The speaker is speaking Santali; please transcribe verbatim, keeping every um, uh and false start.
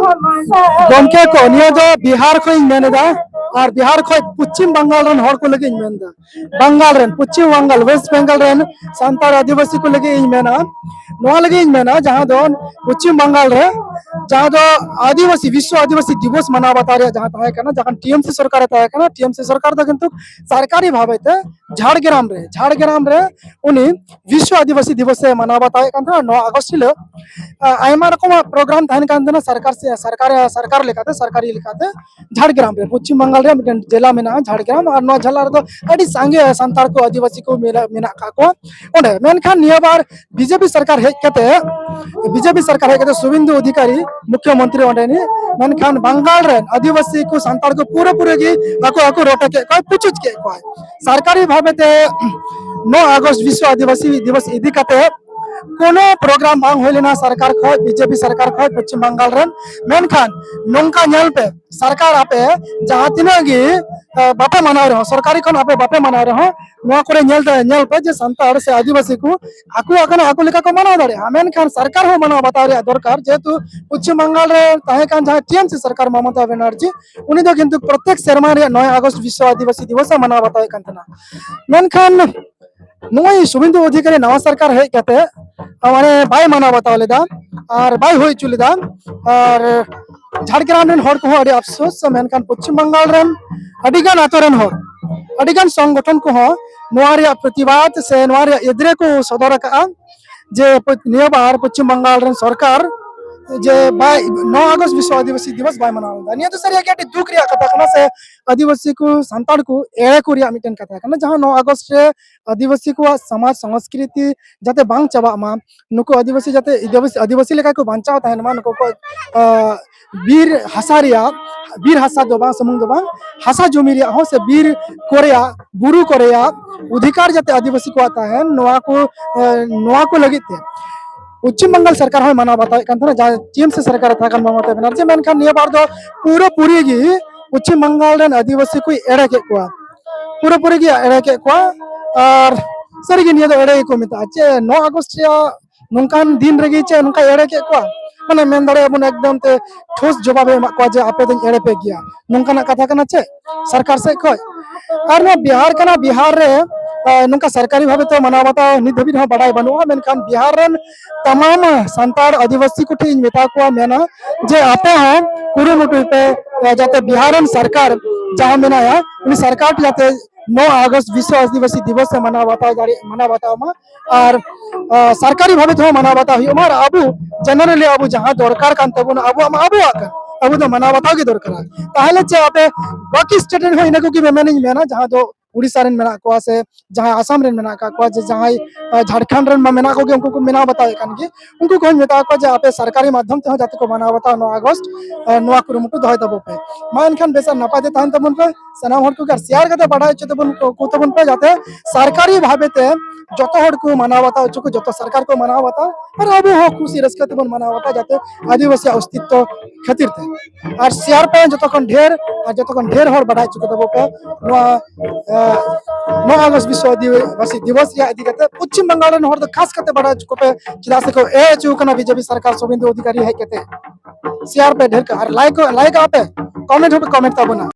ᱜᱚᱢᱠᱮ ᱠᱚ, ᱱᱤᱭᱟᱹ ᱫᱚ ᱵᱤᱦᱟᱨ ᱠᱷᱚᱱ ᱤᱧ ᱢᱮᱱ ᱮᱫᱟ, ᱟᱨ ᱵᱤᱦᱟᱨ ᱠᱷᱚᱱ ᱯᱚᱪᱷᱤᱢ ᱵᱟᱝᱜᱟᱞ ᱨᱮᱱ ᱦᱚᱲ ᱠᱚ ᱞᱟᱹᱜᱤᱫ ᱤᱧ ᱢᱮᱱ ᱮᱫᱟ᱾ ᱵᱟᱝᱜᱟᱞ ᱨᱮᱱ, ᱯᱚᱪᱷᱤᱢ ᱵᱟᱝᱜᱟᱞ, ᱳᱭᱮᱥᱴ ᱵᱮᱝᱜᱟᱞ ᱨᱮᱱ ᱥᱟᱱᱛᱟᱲ ᱟᱹᱫᱤᱵᱟᱹᱥᱤ ᱠᱚ ᱞᱟᱹᱜᱤᱫ ᱤᱧ ᱢᱮᱱᱟ, ᱱᱚᱣᱟ ᱞᱟᱹᱜᱤᱫ ᱤᱧ ᱢᱮᱱᱟ, ᱡᱟᱦᱟᱸ ᱫᱚ ᱯᱚᱪᱷᱤᱢ ᱵᱟᱝᱜᱟᱞ ᱨᱮ ᱡᱟᱦᱟᱸ ᱫᱚ ᱟᱹᱫᱤᱵᱟᱹᱥᱤ, ᱵᱤᱥᱥᱚ ᱟᱹᱫᱤᱵᱟᱹᱥᱤ ᱫᱤᱵᱚᱥ ᱢᱟᱱᱟᱣ ᱵᱟᱛᱟᱣ ᱨᱮᱭᱟᱜ ᱡᱟᱦᱟᱸ ᱛᱟᱦᱮᱸ ᱠᱟᱱᱟ, ᱡᱚᱠᱷᱚᱱ ᱴᱤᱮᱢᱥᱤ ᱥᱚᱨᱠᱟᱨᱮ ᱛᱟᱦᱮᱸ ᱠᱟᱱᱟ, ᱴᱤᱮᱢᱥᱤ ᱥᱚᱨᱠᱟᱨ ᱫᱚ ᱠᱤᱱᱛᱩ ᱥᱚᱨᱠᱟᱨᱤ ᱵᱷᱟᱵᱮ ᱛᱮ ᱡᱷᱟᱲᱜᱨᱟᱢ ᱨᱮ, ᱡᱷᱟᱲᱜᱨᱟᱢ ᱨᱮ ᱩᱱᱤ ᱵᱤᱥᱥᱚ ᱟᱹᱫᱤᱵᱟᱹᱥᱤ ᱫᱤᱵᱚᱥ ᱮ ᱢᱟᱱᱟᱣ ᱵᱟᱛᱟᱣᱮᱫ ᱠᱟᱱ ᱛᱟᱦᱮᱱᱟ᱾ ᱱᱚᱣᱟ ᱟᱜᱚᱥᱴ ᱦᱤᱞᱳᱜ, ᱟ, ᱟᱭᱢᱟ ᱨᱚᱠᱚᱢᱟᱜ ᱯᱨᱳᱜᱨᱟᱢ ᱛᱟᱦᱮᱱ ᱠᱟᱱ ᱛᱟᱦᱮᱱᱟ ᱥᱚᱨᱠᱟᱨ ᱥᱮ, ᱥᱚᱨᱠᱟᱨ, ᱥᱚᱨᱠᱟᱨ ᱞᱮᱠᱟᱛᱮ, ᱥᱚᱨᱠᱟᱨᱤ ᱞᱮᱠᱟᱛᱮ᱾ ᱡᱷᱟᱲᱜᱨᱟᱢ ᱨᱮ, ᱯᱚᱪᱷᱤᱢ ᱵᱟᱝᱜᱟᱞ ᱨᱮ ᱢᱤᱫᱴᱮᱱ ᱡᱮᱞᱟ ᱢᱮᱱᱟᱜᱼᱟ ᱡᱷᱟᱲᱜᱨᱟᱢ, ᱟᱨ ᱱᱚᱣᱟ ᱡᱮᱞᱟ ᱨᱮᱫᱚ ᱟᱹᱰᱤ ᱥᱟᱸᱜᱮ ᱥᱟᱱᱛᱟᱲ ᱠᱚ, ᱟᱹᱫᱤᱵᱟᱹᱥᱤ ᱠᱚ ᱢᱮᱱᱟᱜ, ᱢᱮᱱᱟᱜ ᱠᱟᱜ ᱠᱚᱣᱟ ᱚᱸᱰᱮ᱾ ᱢᱮᱱᱠᱷᱟᱱ ᱱᱤᱭᱟᱹ ᱵᱟᱨ ᱵᱤᱡᱮᱯᱤ ᱥᱚᱨᱠᱟᱨ ᱦᱮᱡ ᱠᱟᱛᱮ, ᱵᱤᱡᱮᱯᱤ ᱥᱚᱨᱠᱟᱨ ᱦᱮᱡ ᱠᱟᱛᱮ ᱥᱩᱵᱮᱱᱫᱩ ᱚᱫᱷᱤᱠᱟᱨᱤ ᱢᱩᱠᱷᱭᱚᱢᱚᱱᱛᱨᱤ ᱚᱸᱰᱮᱱᱤᱡ, ᱢᱮᱱᱠᱷᱟᱱ ᱵᱟᱝᱜᱟᱞ ᱨᱮᱱ ᱟᱹᱫᱤᱵᱟᱹᱥᱤ ᱠᱚ, ᱥᱟᱱᱛᱟᱲ ᱠᱚ ᱯᱩᱨᱟᱹᱯᱩᱨᱤ ᱜᱮ ᱟᱠᱚ, ᱟᱠᱚ ᱨᱚᱴᱮ ᱠᱮᱫ ᱠᱚᱣᱟ, ᱯᱩᱪᱩᱡ ᱠᱮᱫ ᱠᱚᱣᱟ᱾ ᱥᱚᱨᱠᱟᱨᱤ ᱵᱷᱟᱵᱮ ᱛᱮ ᱱᱚ ᱟᱜᱚᱥᱴ ᱵᱤᱥᱥᱚ ᱟᱹᱫᱤᱵᱟᱹᱥᱤ ᱫᱤᱵᱚᱥ ᱤᱫᱤ ᱠᱟᱛᱮ ᱠᱳᱱᱳ ᱯᱨᱳᱜᱨᱟᱢ ᱵᱟᱝ ᱦᱩᱭ ᱞᱮᱱᱟ ᱥᱚᱨᱠᱟᱨ ᱠᱷᱚᱡ, ᱵᱤᱡᱮᱯᱤ ᱥᱚᱨᱠᱟᱨ ᱠᱷᱚᱡ ᱯᱚᱪᱷᱤᱢ ᱵᱟᱝᱜᱟᱞ ᱨᱮᱱ᱾ ᱢᱮᱱᱠᱷᱟᱱ ᱱᱚᱝᱠᱟ ᱧᱮᱞ ᱯᱮ, ᱥᱚᱨᱠᱟᱨ ᱟᱯᱮ ᱡᱟᱦᱟᱸ ᱛᱤᱱᱟᱹᱜ ᱜᱮ, ᱟ, ᱵᱟᱯᱮ ᱢᱟᱱᱟᱣ ᱨᱮᱦᱚᱸ, ᱥᱚᱨᱠᱟᱨᱤ ᱠᱷᱚᱱ ᱟᱯᱮ ᱵᱟᱯᱮ ᱢᱟᱱᱟᱣ ᱨᱮᱦᱚᱸ, ᱱᱚᱣᱟ ᱠᱚᱨᱮ ᱧᱮᱞ ᱛᱮ, ᱧᱮᱞ ᱯᱮ ᱡᱮ ᱥᱟᱱᱛᱟᱲ ᱥᱮ ᱟᱹᱫᱤᱵᱟᱹᱥᱤ ᱠᱚ ᱟᱠᱚ ᱟᱠᱟᱱᱟ, ᱟᱠᱚ ᱞᱮᱠᱟ ᱠᱚ ᱢᱟᱱᱟᱣ ᱫᱟᱲᱮᱭᱟᱜᱼᱟ᱾ ᱢᱮᱱᱠᱷᱟᱱ ᱥᱚᱨᱠᱟᱨ ᱦᱚᱸ ᱢᱟᱱᱟᱣ ᱵᱟᱛᱟᱣ ᱨᱮᱭᱟᱜ ᱫᱚᱨᱠᱟᱨ, ᱡᱮᱦᱮᱛᱩ ᱯᱚᱪᱷᱤᱢ ᱵᱟᱝᱜᱟᱞ ᱨᱮ ᱛᱟᱦᱮᱸ ᱠᱟᱱ ᱡᱟᱦᱟᱸ ᱴᱤᱮᱢᱥᱤ ᱥᱚᱨᱠᱟᱨ ᱢᱚᱢᱚᱛᱟ ᱵᱮᱱᱟᱨᱡᱤ, ᱩᱱᱤ ᱫᱚ ᱠᱤᱱᱛᱩ ᱯᱨᱚᱛᱮᱠ ᱥᱮᱨᱢᱟ ᱨᱮᱭᱟᱜ ᱱᱚᱭ ᱟᱜᱚᱥᱴ ᱵᱤᱥᱥᱚ ᱟᱹᱫᱤᱵᱟᱹᱥᱤ ᱫᱤᱵᱚᱥ ᱮ ᱢᱟᱱᱟᱣ ᱵᱟᱛᱟᱣᱮᱫ ᱠᱟᱱ ᱛᱟᱦᱮᱱᱟ᱾ ᱢᱮᱱᱠᱷᱟᱱ ᱱᱚᱜᱼᱚᱭ ᱥᱩᱵᱮᱱᱫᱩ ᱚᱫᱷᱤᱠᱟᱨᱤ ᱱᱟᱣᱟ ᱥᱚᱨᱠᱟᱨ ᱦᱮᱡ ᱠᱟᱛᱮ, ᱢᱟᱱᱮ, ᱵᱟᱭ ᱢᱟᱱᱟᱣ ᱵᱟᱛᱟᱣ ᱞᱮᱫᱟ ᱟᱨ ᱵᱟᱭ ᱦᱩᱭ ᱦᱚᱪᱚ ᱞᱮᱫᱟ᱾ ᱟᱨ ᱡᱷᱟᱲᱜᱨᱟᱢ ᱨᱮᱱ ᱦᱚᱲ ᱠᱚᱦᱚᱸ ᱟᱹᱰᱤ ᱟᱯᱥᱳᱥ, ᱢᱮᱱᱠᱷᱟᱱ ᱯᱚᱪᱷᱤᱢ ᱵᱟᱝᱜᱟᱞ ᱨᱮᱱ ᱟᱹᱰᱤᱜᱟᱱ ᱟᱛᱳ ᱨᱮᱱ ᱦᱚᱲ, ᱟᱹᱰᱤᱜᱟᱱ ᱥᱚᱝᱜᱚᱴᱷᱚᱱ ᱠᱚᱦᱚᱸ ᱱᱚᱣᱟ ᱨᱮᱭᱟᱜ ᱯᱨᱚᱛᱤᱵᱟᱫ ᱥᱮ ᱱᱚᱣᱟ ᱨᱮᱭᱟᱜ ᱮᱫᱽᱨᱮ ᱠᱚ ᱥᱚᱫᱚᱨ ᱟᱠᱟᱫᱼᱟ ᱡᱮ ᱯᱚ-, ᱱᱤᱭᱟᱹ ᱵᱟᱨ ᱯᱚᱪᱷᱤᱢ ᱵᱟᱝᱜᱟᱞ ᱨᱮᱱ ᱥᱚᱨᱠᱟᱨ ᱡᱮ ᱵᱟᱭ, ᱱᱚᱣᱟ ᱟᱜᱚᱥᱴ ᱵᱤᱥᱥᱚ ᱟᱹᱫᱤᱵᱟᱹᱥᱤ ᱫᱤᱵᱚᱥ ᱵᱟᱭ ᱢᱟᱱᱟᱣ ᱞᱮᱫᱟ᱾ ᱱᱤᱭᱟᱹ ᱫᱚ ᱥᱟᱹᱨᱤᱭᱟᱜ ᱜᱮ ᱟᱹᱰᱤ ᱫᱩᱠ ᱨᱮᱭᱟᱜ ᱠᱟᱛᱷᱟ ᱠᱟᱱᱟ, ᱥᱮ ᱟᱹᱫᱤᱵᱟᱹᱥᱤ ᱠᱚ, ᱥᱟᱱᱛᱟᱲ ᱠᱚ ᱮᱲᱮ ᱠᱚ ᱨᱮᱭᱟᱜ ᱢᱤᱫᱴᱮᱱ ᱠᱟᱛᱷᱟ ᱠᱟᱱᱟ, ᱡᱟᱦᱟᱸ ᱱᱚᱣᱟ ᱟᱜᱚᱥᱴ ᱨᱮ ᱟᱹᱫᱤᱵᱟᱹᱥᱤ ᱠᱚᱣᱟᱜ ᱥᱚᱢᱟᱡᱽ ᱥᱚᱝᱥᱠᱨᱤᱛᱤ ᱡᱟᱛᱮ ᱵᱟᱝ ᱪᱟᱵᱟᱜ ᱢᱟ, ᱱᱩᱠᱩ ᱟᱹᱫᱤᱵᱟᱹᱥᱤ ᱡᱟᱛᱮ ᱟᱹᱫᱤᱵᱟᱹᱥᱤ, ᱟᱹᱫᱤᱵᱟᱹᱥᱤ ᱞᱮᱠᱟ ᱠᱚ ᱵᱟᱧᱪᱟᱣ ᱛᱟᱦᱮᱱ ᱢᱟ, ᱱᱩᱠᱩ ᱠᱚ, ᱟ, ᱵᱤᱨ ᱦᱟᱥᱟ ᱨᱮᱭᱟᱜ, ᱵᱤᱨ ᱦᱟᱥᱟ ᱫᱚ ᱵᱟᱝ, ᱥᱩᱢᱩᱝ ᱫᱚ ᱵᱟᱝ, ᱦᱟᱥᱟ ᱡᱚᱢᱤ ᱨᱮᱭᱟᱜ ᱦᱚᱸ ᱥᱮ ᱵᱤᱨ ᱠᱚ ᱨᱮᱭᱟᱜ, ᱵᱩᱨᱩ ᱠᱚ ᱨᱮᱭᱟᱜ ᱚᱫᱷᱤᱠᱟᱨ ᱡᱟᱛᱮ ᱟᱹᱫᱤᱵᱟᱹᱥᱤ ᱠᱚᱣᱟᱜ ᱛᱟᱦᱮᱱ, ᱱᱚᱣᱟ ᱠᱚ, ᱮ, ᱱᱚᱣᱟ ᱠᱚ ᱞᱟᱹᱜᱤᱫ ᱛᱮ ᱯᱚᱪᱷᱤᱢ ᱵᱟᱝᱜᱟᱞ ᱥᱚᱨᱠᱟᱨ ᱦᱚᱸᱭ ᱢᱟᱱᱟᱣ ᱵᱟᱛᱟᱣᱮᱫ ᱠᱟᱱ ᱛᱟᱦᱮᱱᱟ, ᱡᱟᱦᱟᱸ ᱴᱤᱮᱢᱥᱤ ᱥᱚᱨᱠᱟᱨ ᱛᱟᱦᱮᱸ ᱠᱟᱱ ᱢᱚᱢᱚᱛᱟ ᱵᱮᱱᱟᱨᱡᱤ, ᱢᱮᱱᱠᱷᱟᱱ ᱱᱤᱭᱟᱹ ᱵᱟᱨ ᱫᱚ ᱯᱩᱨᱟᱹ ᱯᱩᱨᱤ ᱜᱮ ᱯᱚᱪᱷᱤᱢ ᱵᱟᱝᱜᱟᱞ ᱨᱮᱱ ᱟᱹᱫᱤᱵᱟᱹᱥᱤ ᱠᱚᱭ ᱮᱲᱮ ᱠᱮᱫ ᱠᱚᱣᱟ, ᱯᱩᱨᱟᱹ ᱯᱩᱨᱤ ᱜᱮ ᱮᱲᱮ ᱠᱮᱫ ᱠᱚᱣᱟ᱾ ᱟᱨ ᱥᱟᱹᱨᱤᱜᱮ ᱱᱤᱭᱟᱹ ᱫᱚ ᱮᱲᱮ ᱜᱮᱠᱚ ᱢᱮᱛᱟᱜᱼᱟ᱾ ᱪᱮᱫ ᱱᱚ ᱟᱜᱚᱥᱴ ᱨᱮᱭᱟᱜ ᱱᱚᱝᱠᱟᱱ ᱫᱤᱱ ᱨᱮᱜᱮ ᱪᱮᱫ ᱱᱚᱝᱠᱟ ᱮᱲᱮ ᱠᱮᱫ ᱠᱚᱣᱟ? ᱢᱟᱱᱮ ᱢᱮᱱ ᱫᱟᱲᱮᱭᱟᱜᱼᱟ ᱵᱚᱱ ᱮᱠᱫᱚᱢ ᱛᱮ ᱴᱷᱳᱥ ᱡᱚᱵᱟᱵᱮ ᱮᱢᱟᱜ ᱠᱚᱣᱟ ᱡᱮ ᱟᱯᱮ ᱫᱚᱧ ᱮᱲᱮ ᱯᱮ ᱜᱮᱭᱟ, ᱱᱚᱝᱠᱟᱱᱟᱜ ᱠᱟᱛᱷᱟ ᱠᱟᱱᱟ ᱪᱮ ᱥᱚᱨᱠᱟᱨ ᱥᱮᱫ ᱠᱷᱚᱱ? ᱟᱨ ᱱᱚᱣᱟ ᱵᱤᱦᱟᱨ ᱠᱟᱱᱟ, ᱵᱤᱦᱟᱨ ᱨᱮ ᱱᱚᱝᱠᱟ ᱥᱚᱨᱠᱟᱨᱤ ᱵᱷᱟᱵᱮ ᱛᱮ ᱢᱟᱱᱟᱣ ᱵᱟᱛᱟᱣ ᱱᱤᱛ ᱫᱷᱟᱹᱵᱤᱡ ᱦᱚᱸ ᱵᱟᱰᱟᱭ ᱵᱟᱹᱱᱩᱜᱼᱟ᱾ ᱢᱮᱱᱠᱷᱟᱱ ᱵᱤᱦᱟᱨ ᱨᱮᱱ ᱛᱟᱢᱟᱢ ᱥᱟᱱᱛᱟᱲ ᱟᱹᱫᱤᱵᱟᱹᱥᱤ ᱠᱚᱴᱷᱮᱱ ᱤᱧ ᱢᱮᱛᱟ ᱠᱚᱣᱟ, ᱢᱮᱱᱟ ᱡᱮ ᱟᱯᱮ ᱦᱚᱸ ᱠᱩᱨᱩᱢᱩᱴᱩᱭ ᱯᱮ, ᱡᱟᱛᱮ ᱵᱤᱦᱟᱨ ᱨᱮᱱ ᱥᱚᱨᱠᱟᱨ ᱡᱟᱦᱟᱸ ᱢᱮᱱᱟᱭᱟ, ᱩᱱᱤ ᱥᱚᱨᱠᱟᱨ ᱡᱟᱛᱮ ᱱᱚᱣᱟ ᱟᱜᱚᱥᱴ ᱵᱤᱥᱥᱚ ᱟᱹᱫᱤᱵᱟᱹᱥᱤ ᱫᱤᱵᱚᱥ ᱮ ᱢᱟᱱᱟᱣ ᱵᱟᱛᱟᱣ ᱫᱟᱲᱮ, ᱢᱟᱱᱟᱣ ᱵᱟᱛᱟᱣ ᱢᱟ᱾ ᱟᱨ ᱥᱚᱨᱠᱟᱨᱤ ᱵᱷᱟᱵᱮ ᱛᱮᱦᱚᱸ ᱢᱟᱱᱟᱣ ᱵᱟᱛᱟᱣ ᱦᱩᱭᱩᱜ ᱢᱟ᱾ ᱟᱨ ᱟᱵᱚ ᱡᱮᱱᱟᱨᱮᱞᱤ ᱟᱵᱚ ᱡᱟᱦᱟᱸ ᱫᱚᱨᱠᱟᱨ ᱠᱟᱱ ᱛᱟᱵᱚᱱᱟ, ᱟᱵᱚᱣᱟᱜ ᱢᱟ ᱟᱵᱚᱣᱟᱜ ᱠᱟᱱ, ᱟᱵᱚ ᱫᱚ ᱢᱟᱱᱟᱣ ᱵᱟᱛᱟᱣ ᱜᱮ ᱫᱚᱨᱠᱟᱨᱟ᱾ ᱛᱟᱦᱚᱞᱮ ᱪᱮ ᱟᱯᱮ ᱵᱟᱹᱠᱤ ᱥᱴᱮᱴ ᱨᱮᱱ ᱦᱚᱸ ᱤᱱᱟᱹ ᱠᱚᱜᱮ ᱢᱮᱢᱮᱱ ᱤᱧ ᱢᱮᱱᱟ, ᱡᱟᱦᱟᱸ ᱫᱚ ᱩᱲᱤᱥᱥᱟ ᱨᱮᱱ ᱢᱮᱱᱟᱜ ᱠᱚᱣᱟ ᱥᱮ ᱡᱟᱦᱟᱸᱭ ᱟᱥᱟᱢ ᱨᱮᱱ ᱢᱮᱱᱟᱜ ᱟᱠᱟᱫ ᱠᱚᱣᱟ, ᱡᱮ ᱡᱟᱦᱟᱸᱭ ᱡᱷᱟᱲᱠᱷᱚᱸᱰ ᱨᱮᱱ ᱢᱟ ᱢᱮᱱᱟᱜ ᱠᱚᱜᱮ, ᱩᱱᱠᱩ ᱠᱚ ᱢᱟᱱᱟᱣ ᱵᱟᱛᱟᱣᱮᱫ ᱠᱟᱱ ᱜᱮ, ᱩᱱᱠᱩ ᱠᱚᱦᱚᱸᱧ ᱢᱮᱛᱟ ᱠᱚᱣᱟ ᱡᱮ ᱟᱯᱮ ᱥᱚᱨᱠᱟᱨᱤ ᱢᱟᱫᱽᱫᱷᱚᱢ ᱛᱮᱦᱚᱸ ᱡᱟᱛᱮ ᱠᱚ ᱢᱟᱱᱟᱣ ᱵᱟᱛᱟᱣᱟ ᱱᱚᱣᱟ ᱟᱜᱚᱥᱴ᱾ ᱱᱚᱣᱟ ᱠᱩᱨᱩᱢᱩᱴᱩ ᱫᱚᱦᱚᱭ ᱛᱟᱵᱚ ᱯᱮ᱾ ᱢᱟ ᱮᱱᱠᱷᱟᱱ ᱵᱮᱥ ᱟᱨ ᱱᱟᱯᱟᱭ ᱛᱮ ᱛᱟᱦᱮᱱ ᱛᱟᱵᱚᱱ ᱯᱮ ᱥᱟᱱᱟᱢ ᱦᱚᱲ ᱠᱚᱜᱮ, ᱟᱨ ᱥᱮᱭᱟᱨ ᱠᱟᱛᱮ ᱵᱟᱰᱟᱭ ᱦᱚᱪᱚ ᱛᱟᱵᱚᱱ ᱠᱚ ᱛᱟᱵᱚᱱ ᱯᱮ, ᱡᱟᱛᱮ ᱥᱚᱨᱠᱟᱨᱤ ᱵᱷᱟᱵᱮ ᱛᱮ ᱡᱚᱛᱚ ᱦᱚᱲ ᱠᱚ ᱢᱟᱱᱟᱣ ᱵᱟᱛᱟᱣ ᱦᱚᱪᱚ ᱠᱚ, ᱡᱚᱛᱚ ᱥᱚᱨᱠᱟᱨ ᱠᱚ ᱢᱟᱱᱟᱣ ᱵᱟᱛᱟᱣ, ᱟᱨ ᱟᱵᱚ ᱦᱚᱸ ᱠᱩᱥᱤ ᱨᱟᱹᱥᱠᱟᱹ ᱛᱮᱵᱚᱱ ᱢᱟᱱᱟᱣ ᱵᱟᱛᱟᱣ, ᱡᱟᱛᱮ ᱟᱹᱫᱤᱵᱟᱹᱥᱤᱭᱟᱜ ᱚᱥᱛᱤᱛᱛᱚ ᱠᱷᱟᱹᱛᱤᱨ ᱛᱮ᱾ ᱟᱨ ᱥᱮᱭᱟᱨ ᱯᱮ ᱡᱚᱛᱚ ᱠᱷᱚᱱ ᱰᱷᱮᱨ, ᱟᱨ ᱡᱚᱛᱚ ᱠᱷᱚᱱ ᱰᱷᱮᱨ ᱦᱚᱲ ᱵᱟᱰᱟᱭ ᱦᱚᱪᱚ ᱠᱚ ᱛᱟᱵᱚ ᱯᱮ ᱱᱚᱣᱟ ᱱᱚᱣᱟ ᱟᱜᱚᱥᱴ ᱵᱤᱥᱥᱚ ᱟᱹᱫᱤᱵᱟᱹᱥᱤ ᱫᱤᱵᱚᱥ ᱨᱮᱭᱟᱜ ᱤᱫᱤ ᱠᱟᱛᱮ ᱯᱚᱪᱷᱤᱢ ᱵᱟᱝᱜᱟᱞ ᱨᱮᱱ ᱦᱚᱲ ᱫᱚ ᱠᱷᱟᱥ ᱠᱟᱛᱮ ᱵᱟᱰᱟᱭ ᱦᱚᱪᱚ ᱠᱚᱯᱮ, ᱪᱮᱫᱟᱜ ᱥᱮ ᱠᱚ ᱮᱲᱮ ᱦᱚᱪᱚ ᱠᱟᱱᱟ ᱵᱤᱡᱮᱯᱤ ᱥᱚᱨᱠᱟᱨ ᱥᱩᱵᱷᱮᱱᱫᱩ ᱚᱫᱷᱤᱠᱟᱨᱤ ᱦᱮᱡ ᱠᱟᱛᱮ᱾ ᱥᱮᱭᱟᱨ ᱯᱮ ᱰᱷᱮᱨ ᱠᱟᱜ ᱟᱨ ᱞᱟᱭᱤᱠ ᱞᱟᱭᱤᱠ ᱟᱯᱮ, ᱠᱚᱢᱮᱱᱴ ᱦᱚᱸᱯᱮ ᱠᱚᱢᱮᱱᱴ ᱛᱟᱵᱚᱱᱟ᱾